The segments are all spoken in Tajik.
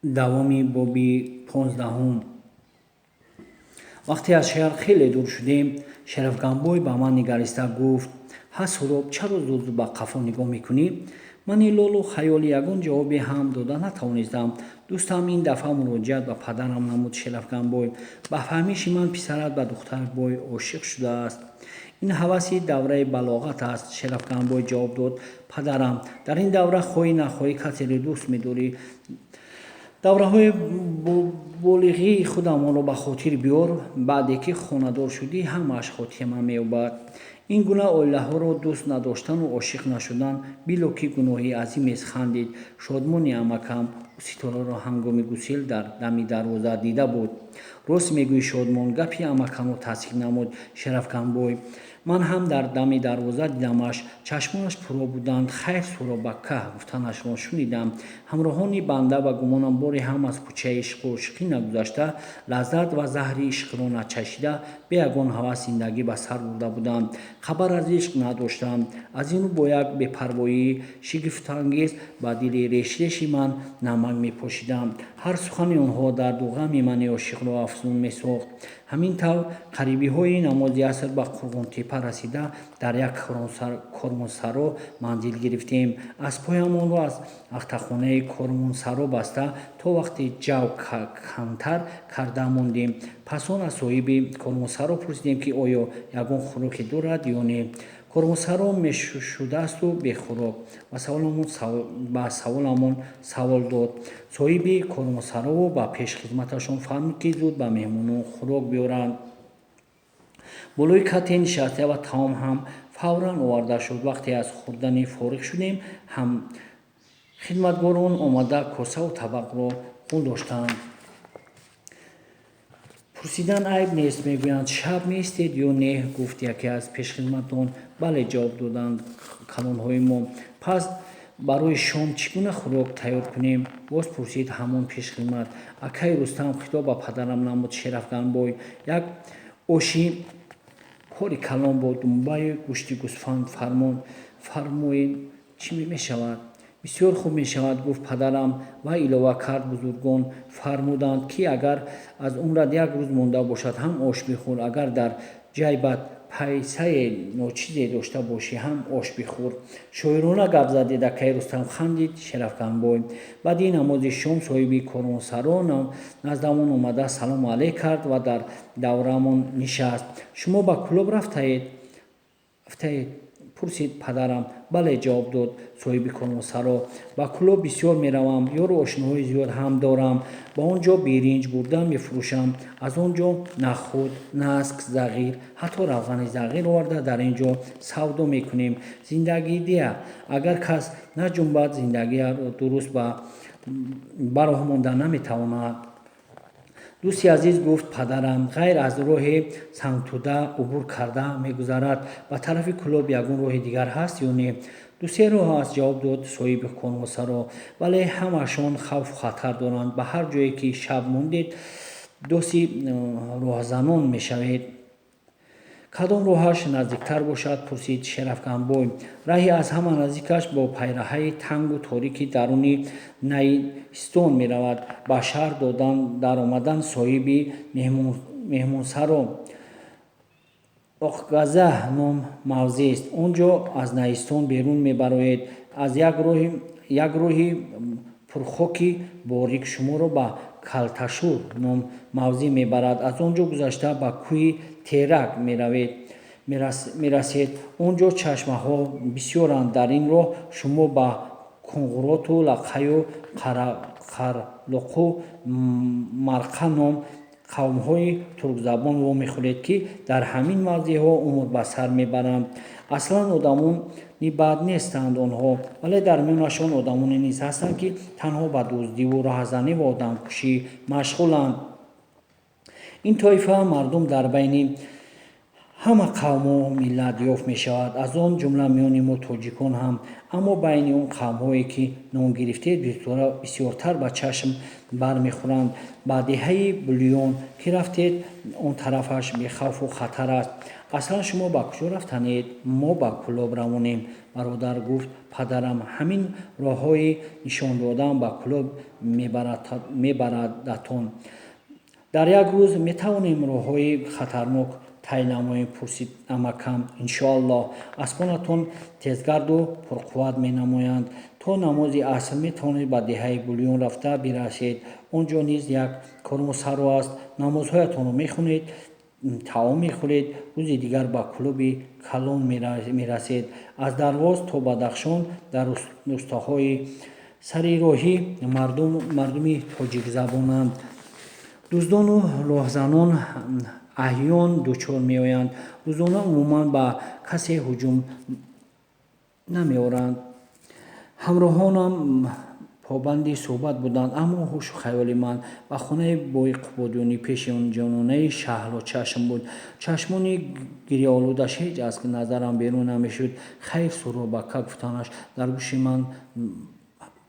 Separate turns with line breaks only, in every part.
Давоми боби 15-ум. Вақте аз шаҳр хеле дур шудем, Шерафганбой ба ман нигариста гуфт: «Ҳа, Суҳроб, чаро зуд ба қафо нигоҳ мекунӣ?» Мани лолу хаёли ягон ҷавобе ҳам дода натавонистам. Дӯстам ин дафъа муроҷиат ба падарам намуд: «Шерафганбой, ба фаҳмиши ман, писарат ба духтарбой ошиқ шудааст». «Ин ҳаваси давраи балоғат аст, Шерафганбой, — ҷавоб дод падарам. — Дар ин давра хоҳӣ нахоҳӣ касеро дӯст медорӣ. Давраҳои болиғии худамонро ба хотир биёр. Баъде ки хонадор шудӣ, ҳамааш хотима меёбад. Ин гуна оилаҳоро дӯст надоштану ошиқ нашудан било ки гуноҳи азимест», — хандид Шодмони амакам. Ӯ Ситораро ҳангоми гусел дар дами дарвоза дида буд. «Рост мегӯӣ, Шодмон, — гапи амакамро тасдиқ намуд Шерафганбой. — Ман ҳам дар дами дарвоза дидамаш. Чашмонаш пуроб буданд. Хайр, Суҳробакка гуфтанашро шунидам». Ҳамроҳони банда, ба гумонам, боре ҳам аз кӯчаи ишқу ошиқӣ нагузашта, лаззат ва заҳри ишқро начашида, бе ягон ҳавас зиндагӣ ба сар бурда буданд, хабар аз ишқ надоштанд. Аз ин рӯ бо як бепарвоии шигифтангез ба дили решреши ман намак мепошиданд. Ҳар сухани онҳо дарду ғами мани ошиқро афзун месохт. Ҳамин тавр, қарибиҳои намози аср ба Қурғонтеппа расида, дар як корвонсаро манзил гирифтем. Аспҳоямонро аз ахтахонаи корвонсаро баста, то вақти ҷав кантар карда мондем. Пас он аз соҳиби корвонсаро пурсидем, ки оё ягон хӯроке дорад ё не. «Корвонсаро мешудаасту бехӯрок», — ба саволамон савол дод соҳиби корвонсарову ба пешхизматашон фармуд, ки зуд ба меҳмонон хӯрок биёранд. Болои кате нишаста ва таом ҳам фавран оварда шуд. Вақте аз хӯрданӣ фориғ шудем, ҳам хидматгорон омада косаву табақро хун доштанд. «Пурсидан айб нест, мегӯянд, шаб меистед ё не?» — гуфт яке аз пешхизматон. «Бале», — ҷавоб доданд калонҳои мо. «Пас барои шом чӣ гуна хӯрок тайёр кунем?» — боз пурсид ҳамон пешхизмат. «Акаи Рустам, — хитоб ба падарам намуд Шерафганбой, — як оши кори калон бо думбаю гӯшти гӯсфанд фармон фармоед, чӣ мешавад?» «Бисёр хуб мешавад», — гуфт падарам ва илова кард: «Бузургон фармуданд, ки агар аз умрат як рӯз монда бошад ҳам, ош бихӯр, агар дар ҷайбат пайсае ночизе дошта бошӣ ҳам, ош бихӯр». «Шоирона гап задед, акаи Рустам», — хандид Шерафганбой. Баъди намози шом соҳиби корвонсаро наздамон омада, салому алейк кард ва дар даврамон нишаст. «Шумо ба Кӯлоб рафтаед?» — пурсид падарам. «Бале», — ҷавоб дод соҳиби корвонсаро. «Ба Кӯлоб бисёр меравам, ёру ошноҳои зиёд ҳам дорам. Ба он ҷо биринҷ бурда мефурӯшам. Аз он ҷо нахӯд, наск, зағир, ҳатто равғани зағир оварда, дар ин ҷо савдо мекунем. Зиндагӣ дия, агар кас наҷунбад, зиндагиро дуруст ба роҳ монда наметавонад». «Дӯсти азиз, — гуфт падарам, — ғайр аз роҳи сангтӯда убур карда мегузарад, ба тарафи Кӯлоб ягон роҳи дигар ҳаст ё не?» «Ду-се роҳ аст», — ҷавоб дод соҳиби корвонсаро, — «вале ҳамаашон хавфу хатар доранд. Ба ҳар ҷое ки шаб мондед, доси роҳзанон мешавед». «Кадом роҳаш наздиктар бошад?» — пурсид Шерафганбой. «Раҳи аз ҳама наздикаш бо пайраҳаи тангу торики даруни Найистон меравад. Ба шаҳр даромадан соҳиби меҳмонсаро Оқгаза ном мавзеъст. Он ҷо аз Найистон берун мебароед. Аз як роҳи пурхоки борик шуморо ба Калташур ном мавзеъ мебарад. Аз он ҷо гузашта, ба кӯҳи Терак мерасед. Он ҷо чашмаҳо бисёранд. Дар ин роҳ шумо ба Куңроту, Лақаю, Қарлуқу, Марқа ном қавмҳои туркзабон вомехӯред, ки дар ҳамин мавзеъҳо умр ба сар мебаранд. Аслан одамони бад нестанд онҳо, вале дар миёнашон одамоне низ ҳастанд, ки танҳо ба дуздиву роҳзанӣ ва одамкушӣ машғуланд. Ин тоифа мардум дар байни Ҳама қавму миллат ёфт мешавад, аз он ҷумла миёни мо тоҷикон ҳам. Аммо байни он қавмҳое, ки ном гирифтед, бисёртар ба чашм бармехӯранд. Ба деҳаи Булиён ки рафтед, он тарафаш бехавфу хатар аст. Аслан шумо ба куҷо рафтанед? Мо ба Кӯлоб равонем, бародар, гуфт падарам. Ҳамин роҳҳои нишондодаам ба Кӯлоб мебарадатон. Дар як рӯз метавонем роҳҳои хатарнок тай намоем? Пурсид амакам. Иншоаллоҳ. Аспонатон тезгарду пурқувват менамоянд. То намози аср метавонед ба деҳаи Булиён рафта бирасед. Он ҷо низ як корвонсаро аст. Намозҳоятонро мехонед, таом мехӯред, рӯзи дигар ба Кӯлоби калон мерасед. Аз Дарвоз то Бадахшон дар рустоҳои сари роҳӣ мардуми тоҷикзабонанд. Дуздону роҳзанон аҳён дучор меоянд. Рӯзона умуман ба касе ҳуҷум намеоранд. Ҳамроҳонам побанди суҳбат буданд, аммо ҳушу хаёли ман ба хонаи бои Қубодиёнӣ пеши ҷононаи Шаҳлочашм буд. Чашмони гирёолудаш ҳеҷ аз назарам берун намешуд. Хайр, Суҳробака, гуфтанаш дар гӯши ман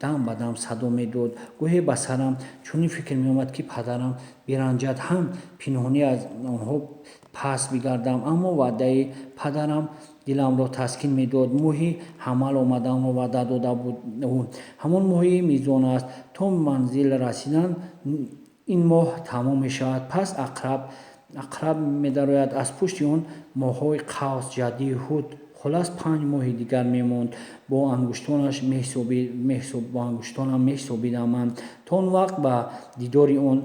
дам ба дам садо медод. Гоҳе ба сарам чунин фикр меомад, ки падарам биранҷад ҳам пинҳонӣ аз онҳо пас бигардам, аммо ваъдаи падарам диламро таскин медод. Моҳи ҳамал омаданро ваъда дода буд ӯ. Ҳамон моҳи мизон аст. То манзил расидан ин моҳ тамом мешавад. Пас ақраб медарояд. Аз пушти он моҳҳои қавс, ҷадӣ, ҳут, хулас 5 моҳи дигар мемонд. Бо ангуштонаш бо ангуштонам меҳисобидам ман. То он вақт ба дидори он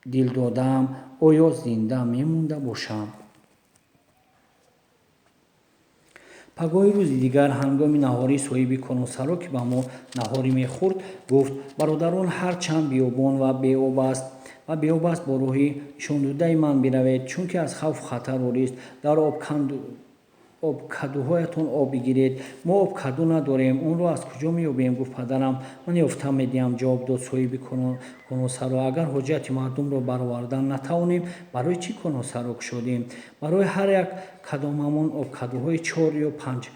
дил додаам, оё зинда мемонда бошам? Пагоҳи рӯзи дигар ҳангоми наҳорӣ соҳиби корвонсаро, ки ба мо наҳорӣ мехӯрд, гуфт: бародарон, ҳар чанд биёбон ва беоб аст, бо роҳи нишондодаи ман биравед, чунки аз хавфу хатар орист. Дар обкадуҳоятон об бигиред. Мо обкаду надорем, онро аз куҷо меёбем? Гуфт падарам. Ман ёфта медиҳам, ҷавоб дод соҳиби корвонсаро. Агар ҳоҷати мардумро баровардан натавонем, барои чӣ корвонсаро кушодем? Барои ҳар як кадомамон обкадуҳои 4 ё 5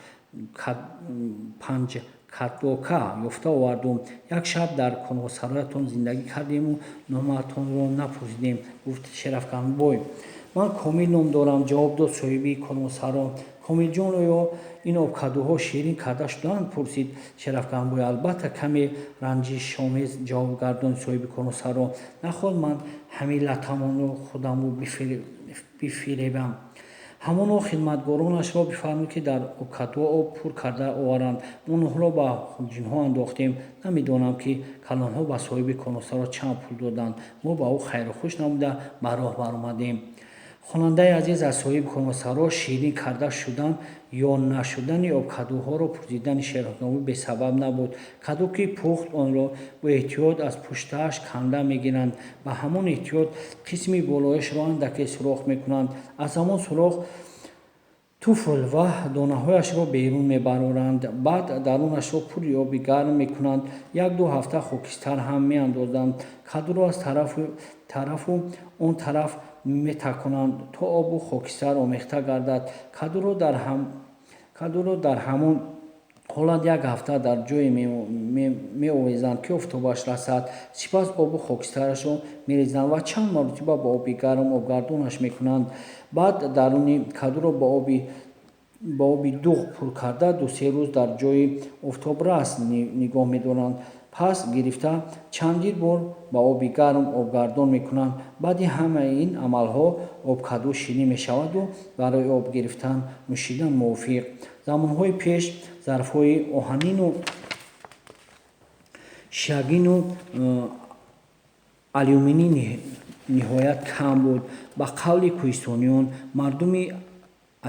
кадока ёфта овардум. Як шаб дар корвонсароятон зиндагӣ кардему номаатонро напурсидем, гуфт Шерафганбой. Ман Комил ном дорам, ҷавоб дод соҳиби корвонсаро. Комилҷон, оё ин обкадуҳо ширин карда шудаанд? Пурсид Шерафганбой. Албатта, каме ранҷишомез ҷавоб гардонд соҳиби корвонсаро. Наход ман ҳамин латамонро худамро бифиребам. Ҳамоно хидматгоронашро бифармуд, ки дар обкадуҳо об пур карда оваранд. Мо онҳоро ба хурҷинҳо андохтем. Намедонам, ки калонҳо ба соҳиби корвонсаро чанд пул доданд. Мо ба ӯ хайру хуш намуда ба роҳ баромадем. Хонандаи азиз, аз соҳиби корвонсаро ширин карда шудан ё нашудани обкадуҳоро пурсидани Шерафганбой бесабаб набуд. Каду ки пухт, онро бо эҳтиёт аз пуштааш канда мегиранд. Ба ҳамон эҳтиёт қисми болояшро андаке сурох мекунанд. Аз ҳамон сурох туфл ва донаҳояшро берун мебароранд. Баъд дарунашро пури оби гарм мекунанд. 1-2 ҳафта хокистар ҳам меандозанд. Кадуро аз тарафу он тараф метаконанд, то обу хокистар омехта гардад. Кадуро дар ҳамон ҳолат як ҳафта дар ҷое меовезанд, ки офтобаш расад. Сипас обу хокистарашро мерезанд ва чанд маротиба бо оби гарм обгардонаш мекунанд. Баъд даруни кадуро бо оби дуғ пур карда 2-3 рӯз дар ҷои офтобрас нигоҳ медоранд. Пас гирифта чандин бор ба оби гарм обгардон мекунанд. Баъди ҳамаи ин амалҳо обкаду ширин мешаваду барои об гирифтан нӯшидан мувофиқ. Замонҳои пеш зарфҳои оҳанину шагину алюминӣ ниҳоят кам буд. Ба қавли кӯҳистониён, мардуми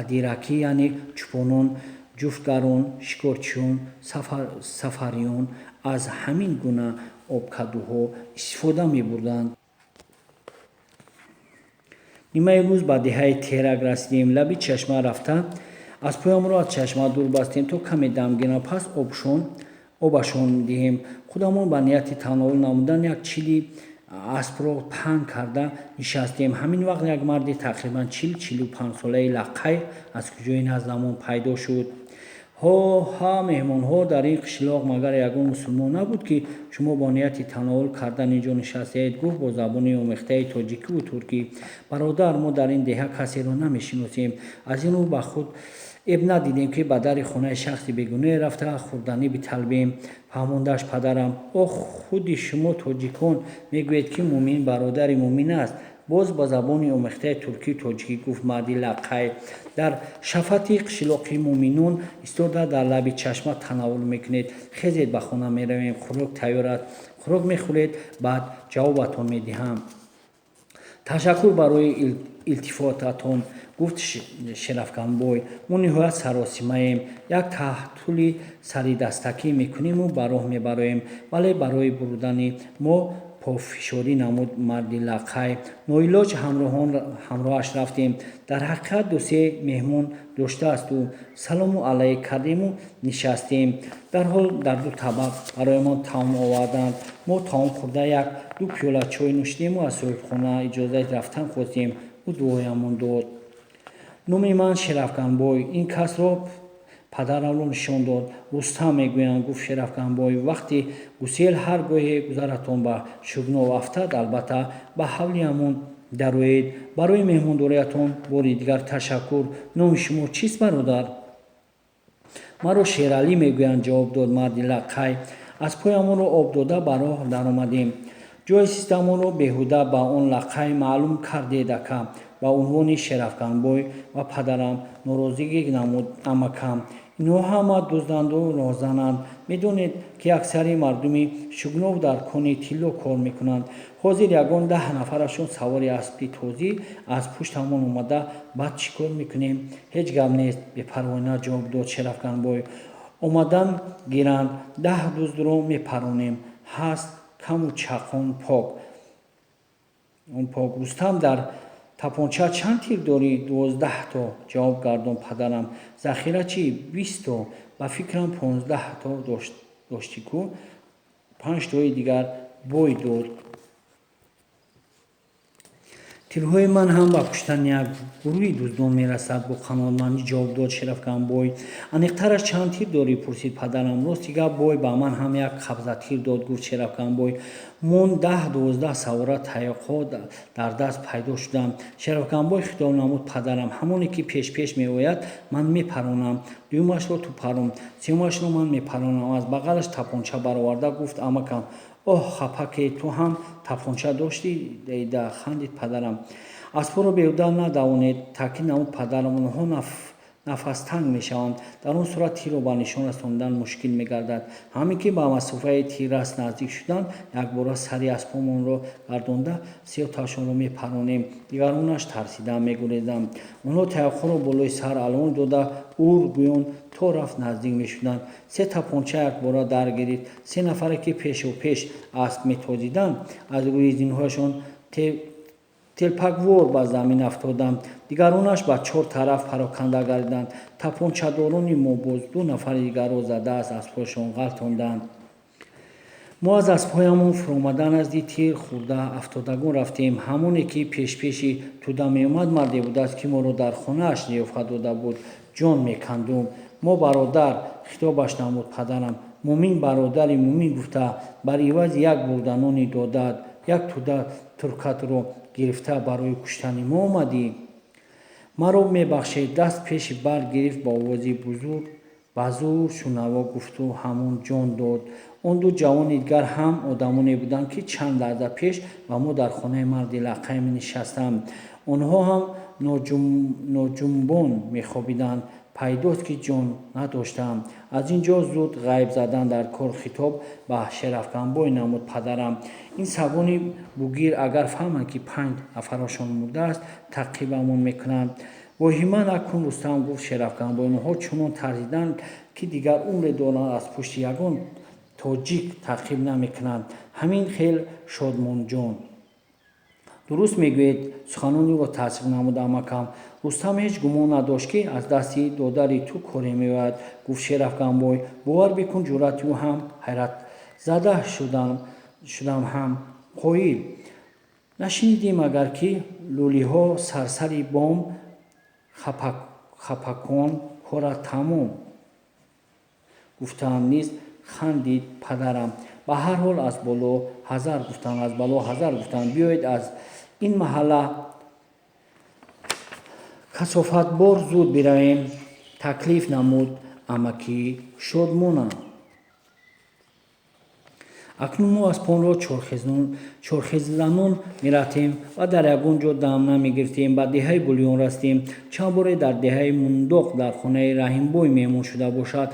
адиракӣ, яъне чӯпонон, ҷуфтгарон, шикорчиён, сафариён аз ҳамин гуна обкадуҳо истифода мебурданд. Нимаи рӯз ба деҳаи Терак расидем. Лаби чашма рафта аз поямро аз чашма дур бастем, то каме дам гирам, пас обашон диҳем. Худамон ба нияти тановул намудан як чили Аспро паҳн карда нишастем. Ҳамин вақт як марди тақрибан 40-45 солаи лаққай аз куҷои наздамон пайдо шуд. Ҳо, ҳа, меҳмонҳо, дар ин қишлоқ магар ягон мусулмон набуд, ки шумо бо нияти тановул кардан ин ҷо нишастаед? Гуфт бо забони омехтаи тоҷикиву туркӣ. Бародар, мо дар ин деҳа касеро намешиносем. Аз ин рӯ ба худ эб надидем, ки ба дари хонаи шахси бегуноҳе рафта хӯрданӣ биталбем, фаҳмондаш падарам. Ох, худи шумо тоҷикон мегӯед, ки мӯмин бародари мӯмин аст, боз ба забони омехтаи туркию тоҷикӣ гуфт марди лаққай. Дар шафати қишлоқи мӯминон истода, дар лаби чашма тановул мекунед. Хезед, ба хона меравем, хӯрок тайёр аст. Хӯрок мехӯред, баъд ҷавобатон медиҳам. Ташаккур барои илтифотатон, гуфт Шерафганбой. Мо ниҳоят саросимаем. Як таҳтули саридастакӣ мекуниму ба роҳ мебароем. Вале барои бурдани мо пофишорӣ намуд марди лаққай. Ноилоҷ ҳамроҳаш рафтем. Дар ҳақиқат ду-се меҳмон доштааст ӯ. Салому алайк кардему нишастем. Дарҳол дар ду табақ бароямон таом оварданд. Мо таом хӯрда, як ду пиёла чой нӯшидему аз соҳибхона иҷозати рафтан хостем. Ӯ дуоямон дод. Номи ман Шерафганбой. Ин касро, падарамро нишон дод, Рустам мегӯянд, гуфт Шерафганбой. Вақти гусел ҳар гоҳе гузаратон ба Шугнов афтад, албатта ба ҳавлиямон дароед. Барои меҳмондориятон бори дигар ташаккур. Номи шумо чист, бародар? Маро Шералӣ мегӯянд, ҷавоб дод марди лаққай. Аспҳоямонро об дода, ба роҳ даромадем. Ҷои зистамонро беҳуда ба он лаққай маълум кардед, ака, ба унвони Шерафганбой ва падарам норозигӣ намуд амакам. Инҳо ҳама дузданду роҳзананд. Медонед, ки аксари мардуми Шугнов дар кони тилло кор мекунанд. Ҳозир ягон 10 нафарашон савори аспи тозӣ аз пуштамон омада, баъд чӣ кор мекунем? Ҳеҷ гап нест, бепарвоина ҷавоб дод Шерафганбой. Омадан гиранд, 10 дуздро мепаронем. Ҳаст каму чақон пок пок. Рустам, дар тапонча чанд тир дорӣ? 12то, ҷавоб гардонд падарам. Захира чӣ? 20то. Ба фикрам, 15то доштӣ ку? Панҷтои дигар бой дод. Тирҳои ман ҳам ба куштани як гурӯҳи дуздон мерасад, бо қаноатмандӣ ҷавоб дод Шерафганбой. Аниқтараш чанд тир дорӣ? Пурсид падарам. Рости гап, бой ба ман ҳам як қабза тир дод, гуфт Шерафганбой. Мон 10-12 савора таёқҳо дар даст пайдо шуданд. Шерафганбой, хитоб намуд падарам, ҳамоне ки пешпеш меояд, ман мепаронам. Дуюмашро ту парон, сеюмашро ман мепаронам, аз бағалаш тапонча бароварда гуфт амакам. Оҳ, хапаке, ту ҳам тапонча доштӣ дида, хандид падарам. Аспҳоро беҳуда надавонед, таъкид намуд падарам. Онҳо нафастанг мешаванд. Дар он сурат тирро ба нишон расонидан мушкил мегардад. Ҳамин ки ба масофаи тиррас наздик шуданд, якбора сари аспҳомонро гардонда, сетоашонро мепаронем. Дигаронаш тарсида мегурезанд. Онҳо таёқҳоро болои сар алон дода, ур гӯён то рафт наздик мешуданд. Се тапонча якбора дар гирифт. Се нафаре, ки пешопеш асп метозиданд, аз рӯи зинҳояшон телпаквор ба замин афтоданд. Дигаронаш ба чор тараф пароканда гардиданд. Тапончадорони мо боз ду нафари дигарро зада, аз аспҳояшон ғалтонданд. Мо аз аспҳоямон фуромада, назди тир хӯрда афтодагон рафтем. Ҳамоне ки пешпеши тӯда меомад, марде будааст, ки моро дар хонааш зиёфат дода буд. Ҷон мекандум. Мо, бародар, хитобаш намуд падарам, мӯмин бародари мӯмин гуфта, бар ивази як бурданони додаат як тӯда туркатро гирифта, барои куштани мо омадӣ? Маро мебахшед, даст пеши бар гирифт, ба овози бузург ба зур шунаво гуфту ҳамон ҷон дод. Он ду ҷавони дигар ҳам одамоне буданд, ки чанд лаҳза пеш ба мо дар хонаи марди лаққай менишастанд. Онҳо ҳам ноҷунбон мехобиданд. Пайдост, ки ҷон надоштанд. Аз ин ҷо зуд ғайб задан дар кор, хитоб ба Шерафганбой намуд падарам. Ин сагони бугир агар фаҳманд, ки панҷ нафарашон мурдааст, таъқибамон мекунанд. Воҳима накун, Рустам, гуфт Шерафганбой. Онҳо чунон тарсиданд, ки дигар умре доранд, аз пушти ягон тоҷик таъқиб намекунанд. Ҳамин хел, Шодмонҷон. Дуруст мегӯед, суханони ӯро тасдиқ намуд амакам. Рустам ҳеҷ гумон надошт, ки аз дасти додари ту коре меояд, гуфт Шерафганбой. Бовар бикун, ҷуръати ӯ ҳам ҳайратзада шудам, ҳам Қоил нашунидӣ магар, ки лӯлиҳо сарсари бом хапакон, кора тамом гуфтаанд низ, хандид падарам. Ба ҳар ҳол, аз боло ҳазар гуфтанд, аз бало ҳазар гуфтанд. Биёед, аз ин маҳалла касофатбор зуд биравем, таклиф намуд амаки Шодмонам. Акнун мо аспонро чорхезанон мерафтем ва дар ягон ҷо дам намегирифтем. Ба деҳаи Булён расидем. Чанд боре дар деҳаи Мундоқ дар хонаи Раҳимбой меҳмон шуда бошад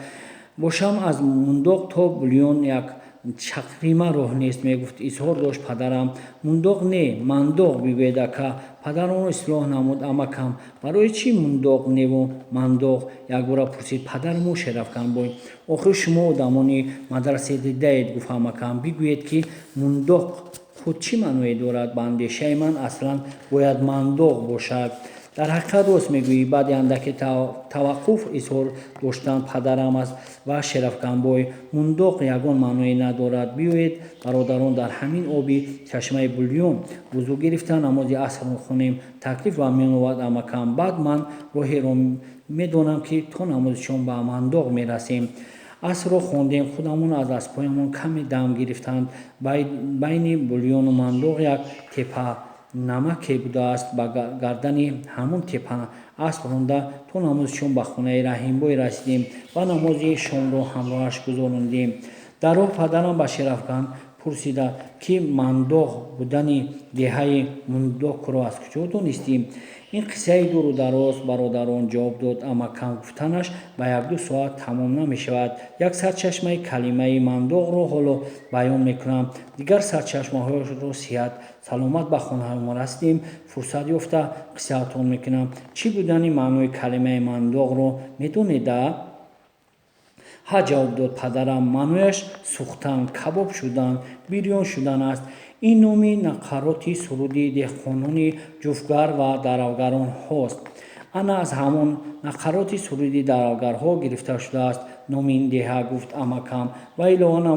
бошам. Аз Мундоқ то Булён як чақрима роҳ нест, мегуфт, изҳор дошт падарам. Мундоқ не, Мандоқ бигӯед, ака, падарамро ислоҳ намуд амакам. Барои чӣ Мундоқ неву Мандоқ? Якбора пурсид падараму Шерафганбой. Охир шумо одамони мадрасадидаед, гуфт амакам. Бигӯед, ки Мундоқ худ чӣ маъное дорад? Ба андешаи ман, аслан бояд Мандоқ бошад. Дар ҳақиқат рост мегӯӣ, баъди андаке таваққуф изҳор доштанд падарам аст ва Шерафганбой. Мундоқ ягон маъное надорад. Биёед, бародарон, дар ҳамин оби чашмаи Булён вузӯ гирифта, намози асрро хонем, таклиф ба миён овард амакам. Баъд ман роҳеро медонам, ки то намози шом ба Мандоқ мерасем. Асрро хондем, худамон аз аспҳоямон каме дам гирифтанд. Байни Булёну Мандоқ як тепа намаке будааст. Ба гардани ҳамон тепа асп ронда, то намози шом ба хонаи Раҳимбой расидем ва намози шомро ҳамроҳаш гузарондем. Дар роҳ падарам ба Шерафган пурсида, ки Мандоқ будани деҳаи Мундокро аз куҷо донистӣ? Ин қиссаи дуру дароз, бародарон, ҷавоб дод амакам, гуфтанаш ба якду соат тамом намешавад. Як сарчашмаи калимаи Мандоқро ҳоло баён мекунам, дигар сарчашмаҳоро сиҳат саломат ба хонаҳоямон расидем, фурсат ёфта қиссаатон мекунам. Чӣ будани маънои калимаи Мандоқро медонеда? Ҳа, ҷавоб дод падарам, маънояш сӯхтан, кабоб шудан, бирён шудан аст. Ин номи нақароти суруди деҳқонони ҷуфтгар ва даравгаронҳост. Ана аз ҳамон нақароти суруди даравгарҳо гирифта шудааст номи ин деҳа, гуфт амакам ва илова намуд.